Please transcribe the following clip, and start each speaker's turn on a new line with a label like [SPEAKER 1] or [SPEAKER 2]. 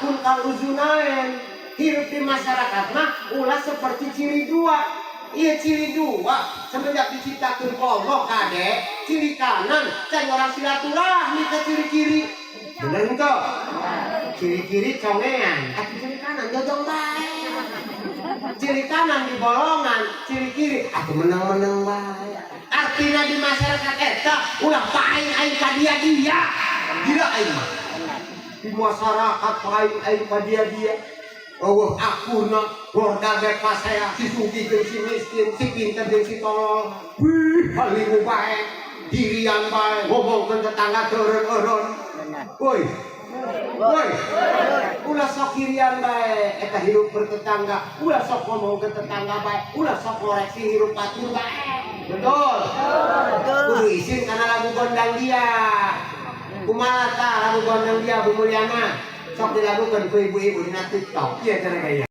[SPEAKER 1] takun kal uzunain. Hirup di masyarakat mah ulah seperti ciri dua. Iya, ciri dua semenjak diciptakan ku Allah, kade ciri kanan can orang silaturahmi ke ciri kiri. Bener ente? Ciri kiri congean atau ciri kanan jojong bae. Ciri kanan di bolongan, ciri kiri aku menang-menang bae. Artinya di masyarakat eta ulah paing aing ka dia dia. Gila aing mah. Di masyarakat paing aing ka dia dia. Oh, akurna borda bebas saya, si sugih jeung si miskin, si pinter jeung si tolol. Wih, halingu bae. Dirian bae, ngomongkeun tetangga teureun-eureun. Woi. Woi. Ulah sok irian bae eta hirup bertetangga, ulah sok ngomong ke tetangga bae, ulah sok ngoreksi hirup batur bae. Betul? Kudu isin karena lagu gondang dia. Kumaha tah lagu gondang dia, Bu Mulyana? Sok dilakukan ku ibu-ibu dina TikTok. Iya cara gaya.